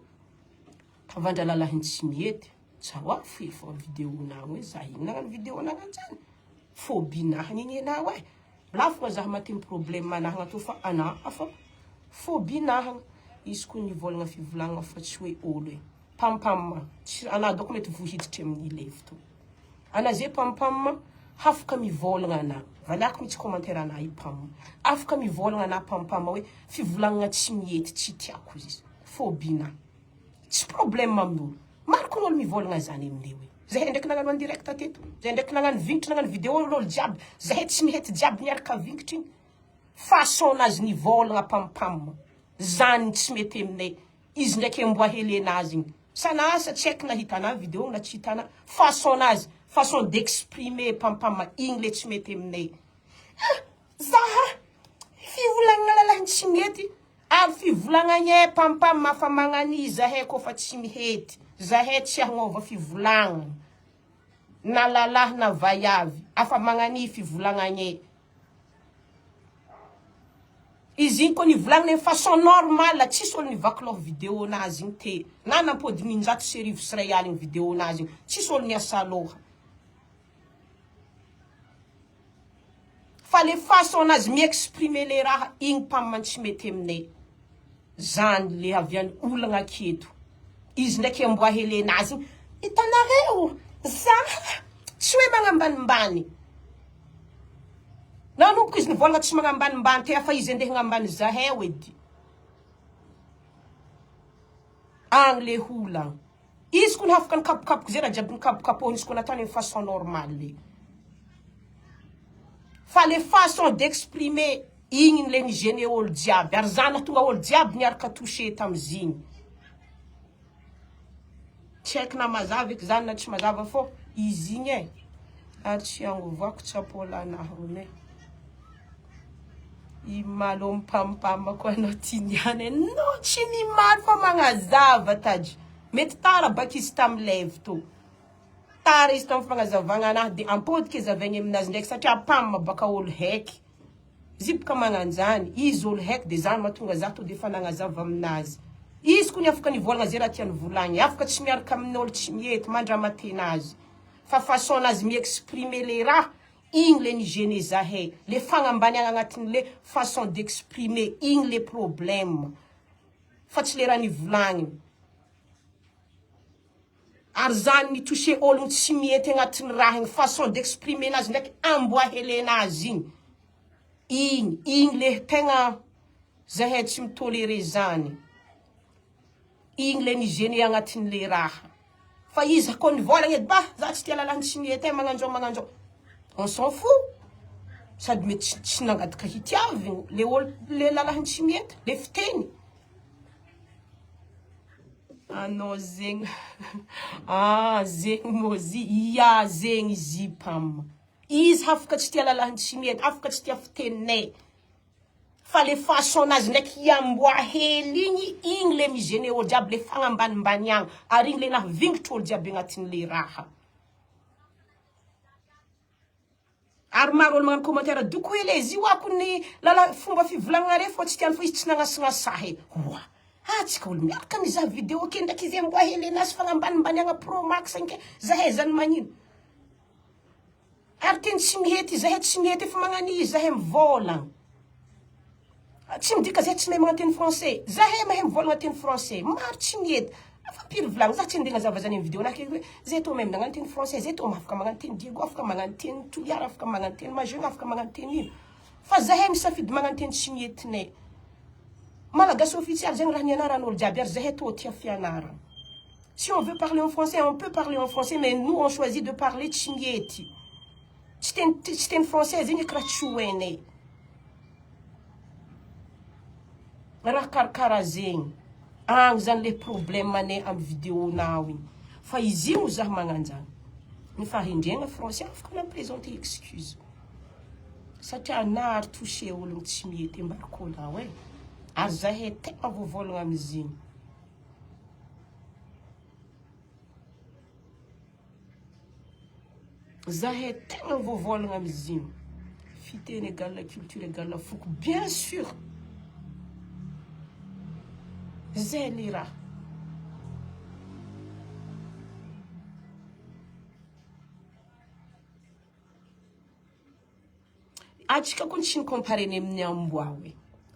Tavandra lalahiny tsy mihety. Tsaroako efa vidéo nao hoe za igny nagnano vidéo nagnano zany. Phobie nahagna igny enao e. Lafo za maty problème anahagna tô fa ana fa phobie nahagna. Izy koa nivolagna fivolagnana fa tsy hoe olo e. Pam pam tsy ana doko mety vohiditry amin'ny levy to. Ana ze pam pam hafaka mivolagna ana. Valiako mitsy commentaire ana i pam. Afaka mivolagna ana pam pam hoe fivolagnana tsy mihety tsy tiako izy. Phobie na. Tsy problème amin'olo. Maro koa olo mivolagna zany aminay hoe. Zahay ndraiky nagnano en direct teto. Zahay ndraiky nagnano vignitry nagnano vidéo olo jiaby. Zahay tsy mihety jiaby niaraka vignitry igny. Façon nazy nivolagna pam pam. Zany tsy mety aminay. Izy ndraiky amboa helenazy igny. Sana asa tsy haiko na hitana vidéo na tsy hitana. Façon nazy, façon d'exprimer pam pam igny le tsy mety aminay. Ah, zaha fivolagnana lalahy tsy mety. Ary fivolagnana pam pam afa magnani zahay koa fa tsy mihety. Zahay tsy hagnova fivolagnana. Na lalahy na vaiavy afa magnani fivolagnana. Izy igny koa nivolagnina amy façon normale tsisy olo nivaky loha vidéo nazy igny te na nampody 1100 vidéo nazy igny tsisy olo niasa loha fa le façon nazy mi-exprimer le raha igny pam tsy mety aminay zany le aviany olagna aketo izy ndraiky amboa helenazy igny hitanareo za tsy hoe magnambanimbany Nanomboka izy nivolagna tsy magnambanimbany te fa izy andeha hagnambany zahay edy. Agny le olagna. Izy koa afaka nikapokapoka zay raha jiaby nikapokapohiny izy koa nataony amy façon normale. Fa le façon d'exprimer igny le ni-gêner olo jiaby ary za nahatonga olo jiaby niaraka touché tamizigny. Tsy haiko na mazava eky zany na tsy mazava fô izy igny e. Ary tsy agnovako tsy apôlanahy rony e. I malo mipampam koa anao ty niany e. Non tsy mimalo fa magnazava tadry. Mety tara baka izy tamy live tô. Tara izy tamy fagnazavagna anahy de ampodiko azavaigny aminazy ndraiky satria pam baka olo haiky. Izy boka magnanjany, izy olo haiko de zany mahatonga za to de efa nagnazava aminazy. Izy kony afaka nivolagna ze raha tiany volagny, afaka tsy miaraka amin'olo tsy mihety mandramatenazy. Fa façon nazy mi-exprimer le raha, igny le ni-gêner zahay, le fagnambaniagna agnatin'le façon d'exprimer igny le problème. Fa tsy le raha nivolagniny. Ary zany ni toucher ologno tsy mihety agnatin'ny raha igny, façon d'exprimer nazy ndraiky amboa helenazy igny. Igny, igny le tegna zahay tsy mi-tolérer zany. Igny le ni-gêner agnatin'le raha. Fa izy koa nivolagna edy bah za tsy tia lalàna tsy mihety e magnanjao magnanjao. On s'en fout. Sady mety tsy, tsy nangataka hitiavigny le olo le lalàna tsy mihety, le fiteny. Anao zegny ah zegny môzy ia zegny izy pam. Izy afaka tsy tia lalàna tsy mihety, afaka tsy tia fiteninay. Fa le façon nazy ndraiky hiamboa hely igny, igny le mi-gêner olo jiaby, le fagnambanimbaniagna ary igny le nahavingitry olo jiaby agnatin'le raha. Ary maro olo magnano commentaire doko hely e, izy io akony lala fomba fivolagnana re fô tsy tiany fô izy tsy nagnasigna e. Oa, atsika olo miaraka mizaha vidéo ake ndraiky izy amboa hely anazy fagnambanimbaniagna pro max nke, zahay zany magnino? Ary teny tsy mihety zahay tsy mihety efa magnano izy zahay mivolagna. Tsy midika zahay tsy mahay magnano teny français. Zahay mahay mivolagna teny français. Maro tsy mihety. Afa piry volagna za tsy andeha agnazava zany amy vidéo nake hoe zahay tô mahay magnano teny français, zahay tô afaka magnano teny Diego, afaka magnano teny Toliara, afaka magnano teny Majunga, afaka magnano teny ino. Fa zahay misafidy magnano teny tsy mihetinay. Malagasy officiel zegny raha nianaran'olo jiaby ary zahay tô tia fianarana. Si on veut parler en français, on peut parler en français, mais nous on choisit de parler tsy mihety. Tsy teny tsy teny français zegny karaha tsy ho hainay. Raha karakara zegny. Agny zany le problème anay amy vidéo nao igny. Fa izy io zaho magnanjany. Ny fahendrena français afaka namprésenter excuse. Satria nary touché ologno tsy mihety ambarako anao e. Ary zahay tegna voavolagna amizigny. Zahay tegna voavolagna amizigny. Fiteny égale culture égale foko bien sûr. Zay le raha. Atsika koa tsy ni-comparer-ny amin'ny amboa hoe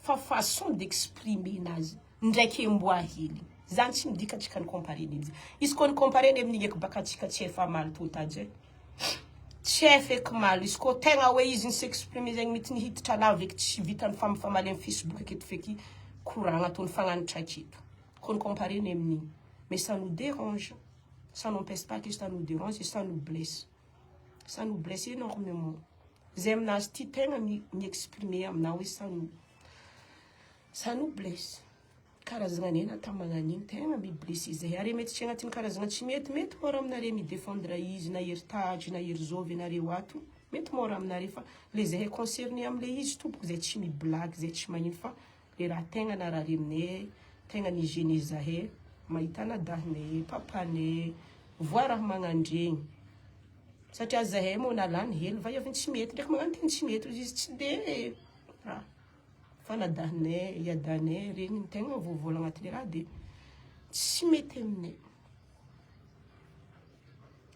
fa façon d'exprimer nazy ndraiky amboa hely. Zany tsy midika atsika ni-comparer-ny amizay. Izy koa ni-comparer-ny amin'igny eky baka atsika tsy efa maly tô tady e. Tsy efa eky maly. Izy koa tegna hoe izy ni-s'exprimer zegny mety nihiditra lava eky tsy vitan'ny famifamaly amin'ny Facebook aketo feky koragna ataony fagnanitra aketo. Koa ni-comparer-ny amin'igny. Mais ça nous dérange. Ça n'empêche pas que ça nous dérange et ça nous blesse. Ça nous blesse énormément. Zay aminazy ty tegna mi mi-exprimer aminah hoe ça nous ça nous blesse. Karazagna nena atao magnano igny tegna mi blesse zahay. Are mety tsy agnatin'ny karazagna tsy mety, mety mora aminare mi défendre izy na ery Tajy na ery Zovy anareo ato, mety mora aminare fa le zahay concerné amle izy tompoko zay tsy mi blague zay tsy magnino fa le raha tegna narary aminay, tegna ni gêner zahay mahita anadahinay, papanay, voa raha magnandregny. Satria zahay moa nalany hely vaiavy tsy mety ndraiky magnano teny tsy mety izy tsy de raha. Fanadahinay, iadanay regny ny tegna voavola agnatin'ny raha de tsy mety aminay.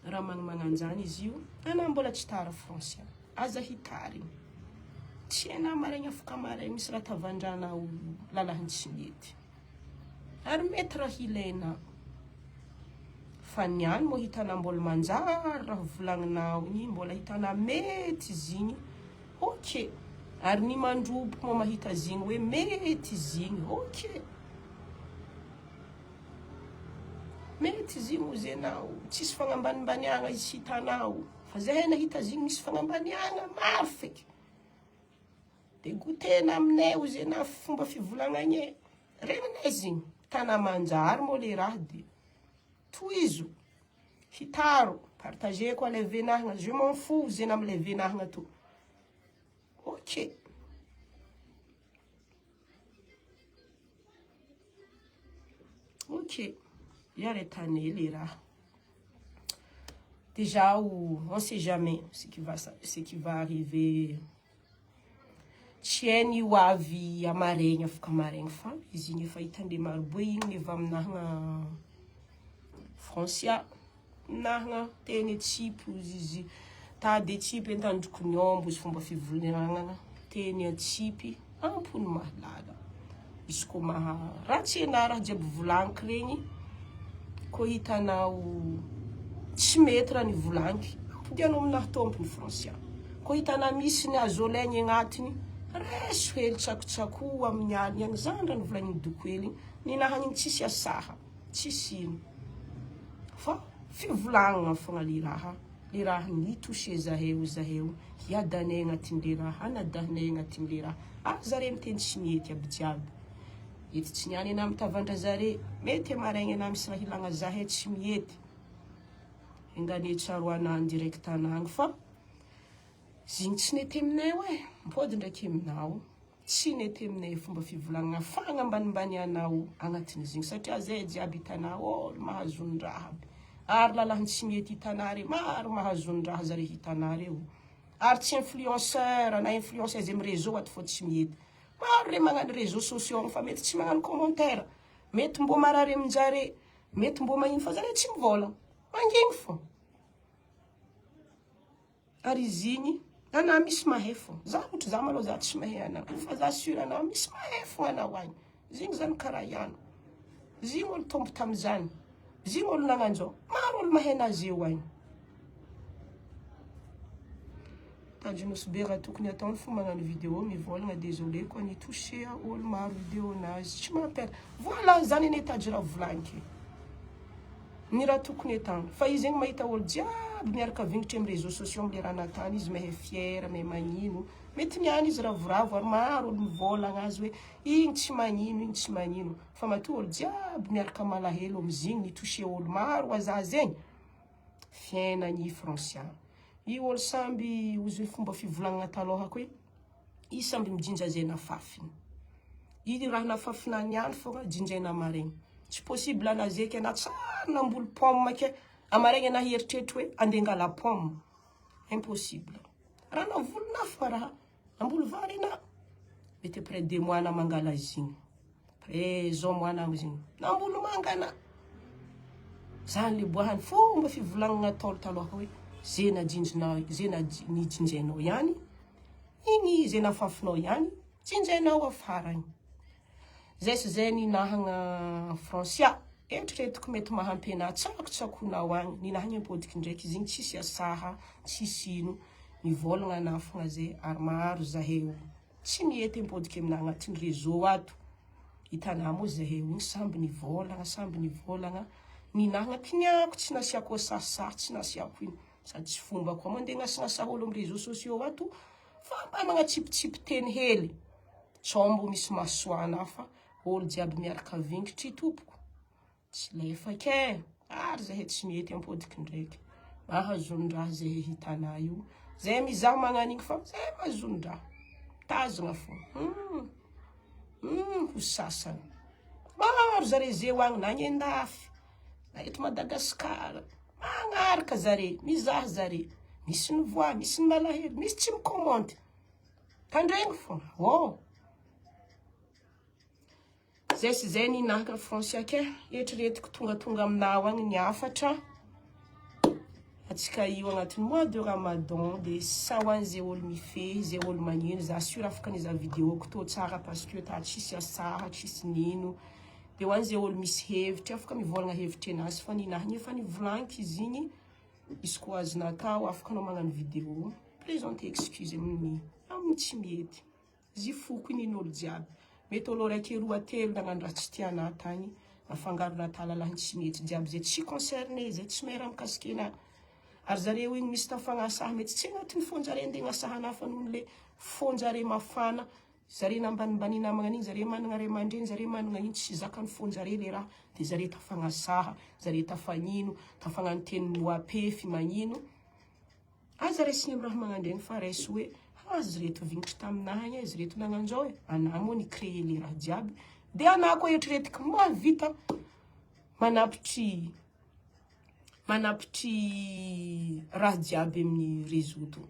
Raha magnamananjany izy io, anah mbola tsy tara Francia, aza hitarigny. Tsy hainah maraigny afaka maraigny misy raha tavandranao lalahiny tsy mety. Ary mety raha ilainao. Fa niany moa hitanà mbola manjary raha volagninao igny mbola hitanà mety izy igny ok ary ny mandroboky moa mahita azy igny hoe mety izy igny ok mety izy igny ozy enao tsisy fagnambanimbaniagna izy hitanao fa zahay nahita azy igny misy fagnambaniagna maro feky Degoutena aminay ozy enah fomba fivolagnagna e. Regninay izy igny. Tana manjary moa le raha de tohizo. Hitaro, partager koa le venahagna. Je m'en fous ozy enah amle venahagna to. Ok. Ok. Iaretane le raha. Déjà on sait jamais ce qui va ce qui va arriver. Tsy hay ny ho avy hamaregny afaka maregny fa izy igny efa hitan'le maroboe igny ny avy aminahagna Francia nahagna teny atsipy ozy izy tady atsipy antandroko ny omby ozy fomba fivolagnana teny atsipy ampony mahalala izy koa maha ratsy anah raha jiaby volagniko regny koa hitanao tsy mety raha nivolagniko ampodianao aminahy tompony Francia koa hitanao misy ny azo alaigny agnatiny raiso hely tsakotsakoa amin'ny aligny agny zany raha nivolagnin'i Doko hely igny ninahy igny tsisy asaha tsisy ino fa fivolagnana fogna le raha le raha ni toucher zahay o zahay o hiadanay agnatin'le raha anadahinay agnatin'le raha ah zare miteny tsy mety aby jiaby ety tsy niany anah mitavandra zare mety amaraigny anah misy raha ilagna zahay tsy mety enganie tsaroana en direct anagny fa zigny tsy nety aminay oe mipody ndraiky aminao Tsy nety aminay fomba fivolagnana fagnambanimbanianao agnatin'izigny satria zay jiaby hitanao olo mahazon-draha aby ary lalahiny tsy mety hitanare maro mahazon-draha zare hitanareo ary tsy influenceur na influenceuse amy réseau ato fô tsy mety maro re magnano réseaux sociaux agny fa mety tsy magnano commentaire mety mbô marary aminjare mety mbô magnino fa zare tsy mivôlagna mangigny fô. Ary izy igny anah misy mahay fô, za ohatra za malôha za tsy mahay anah fa za sur anah misy mahay fô anao agny, izy igny zany karaha ihany, izy igny olo tompo tamizany, izy igny olo nagnanjao, maro olo mahay anazy eo agny. Tanjonosy be raha tokony ataony fo magnano vidéo mivolagna désolé koa ni toucher olo maro vidéo nazy tsy mampera voilà zany anie tady raha volagniko e. Ny raha tokony atao. Fa izy zegny mahita olo jiaby miaraka vingitry am réseaux sociaux am le raha natany izy mahay fier mahay magnino. Mety niany izy ravoravo ary maro olo mivolagna azy hoe igny tsy magnino igny tsy magnino. Fa matoa olo jiaby miaraka malahelo amizigny ni toucher olo maro aza zegny. Fiainagny Francia. Io olo samby ozy hoe fomba fivolagnana talôhako hoe i samby mijinja zay nafafiny. I raha nafafina niany fogna jinjaina amaregny. Tsy possible ana zeky ana tsary namboly pomme ke amaregny ana hieritreritry hoe andeha angala pomme. Impossible. Raha navolina fogna raha. Namboly vary ana. Mety après 2 mois na mangala izy igny. Après zao mois na izy igny. Namboly manga ana. Zany le boahany fomba fivolagnana atao taloha hoe ze najinjinao, ze nijinjainao ihany igny, ze nafafinao ihany jinjainao afara igny. Zay sy zay ninahagna Francia. Eritreretiko mety mahampy anahy tsakotsakonao agny. Ninahagna ampodiky ndraiky izy igny tsisy asaha, tsisy ino. Mivolagna anah fogna zay ary maro zaheo. Tsy mihety ampodiky aminahy agnatin'ny réseau ato. Hitanah moa zaheo igny samby nivolagna, samby nivolagna. Ninahagna kiniako tsy nasiako sasaha, tsy nasiako ino. Sady tsy fomba koa mandeha agnasagnasa olo amin'ny réseaux sociaux ato fa mba magnatsipitsipy teny hely. Tsombo misy masoana fa olo jiaby miaraka vingitry tompoko. Tsy lefa ke ary zahay tsy mety ampodiky ndraiky. Mahazon-draha zay hitanah io. Zay mizaha magnano igny fa zay mahazon-draha. Tazogna fô. Ho sasany. Maro zare zeo agny na agny andafy na eto Madagasikara. Magnaraka zare, mizaha zare. Misy ny voix, misy ny malahelo, misy tsy mikomanty. Tandregny fô. Oh. Zay sy zay ninahaka Francia ke. Eritreretiko tongatonga aminao agny ny hafatra. Atsika io agnatin'ny mois de Ramadan de sa ho an'izay olo mifehy, zay olo magnino, za sûr afaka nizaha vidéo ko tô tsara parce que ta tsisy asaha, tsisy nino. De ho an'izay olo misy hevitra afaka mivolagna hevitry anazy fa ninahiny efa nivolagniky izy igny. Izy koa azonao atao afaka anao magnano vidéo présenter excuse amin'ny tsy mety. Izy foko nin'olo jiaby. Mety olo raiky roa telo nagnano raha tsy tiana tagny afangaro natalalahiny tsy mety jiaby zay tsy concerné, zay tsy mahay raha mikasiky anahy. Ary zareo igny misy tafagnasaha mety tsy agnatin'ny fonjare andeha agnasaha fa noho le fonjare mafana zare nambanimbany namagna an'igny, zare managna ray aman-dreny, zare managna ino tsy zakany fonjare le raha de zare tafagnasaha, zare tafagnino, tafagnano teny moapefy magnino. Aza raisiny amy raha magnandregny fa raisy hoe ah izy reto vignitry taminahy igny, izy reto nagnanjao e. Anahy moa ni-créer le raha jiaby de anahy koa eritreretiko mahavita manapitry raha jiaby amin'ny réseau to.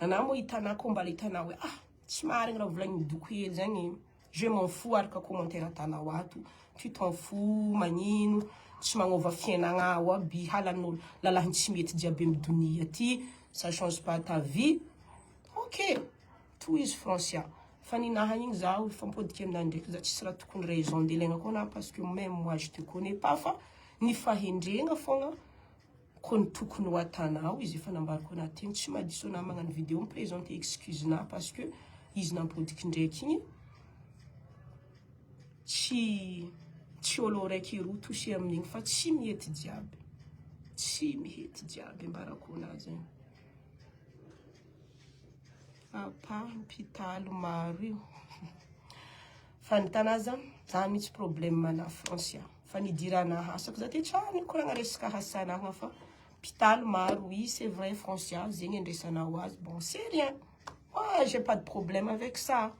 Anahy moa hitanah koa mbala hitanah hoe ah tsy marigny raha volagniny doko hely zagny. Je m'en fous araka commentaire atanao ato. Tu t'en fous magnino tsy magnova fiainagna ao aby halan'olo lalahiny tsy mety jiaby amy donia ty, ça change pas ta vie. Ok, tohizo Francia. Fa ninaha igny zaho fampodiky aminahy ndraiky za tsisy raha tokony raison de ilaigna koa na parce que même moi je te connais pas fa ny fahendrena fogna ko ny tokony ho atanao izy efa nambarako anaty tegny tsy mahadiso anahy magnano vidéo miprésenter excuse na parce que izy nampodiky ndraiky igny tsy olo raiky roa touché amin'igny fa tsy mihety jiaby, tsy mihety jiaby ambarako anazy igny. Apa mpitalo maro io. Fa ny tanaza za mihitsy problème ana Francia. Fa nidirana asako za ty tsara nikoragna resaka hasanagna fa mpitalo maro, oui c'est vrai Francia zegny andraisanao azy, bon c'est rien. Moi j'ai pas de problème avec ça.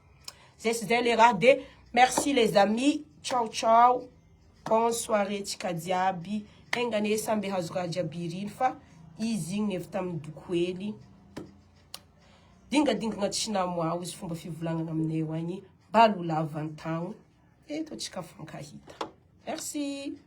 Zay sy zay le raha de merci les amis. Ciao ciao. Bonne soirée tsika jiaby. Engane samby hazo raha jiaby iriny fa izy igny avy tamin'ny doko hely. Dingadingana tsy namoaho izy fomba fivolagnana aminay eo agny mba lo lava an-tagno eto atsika fankahita. Merci.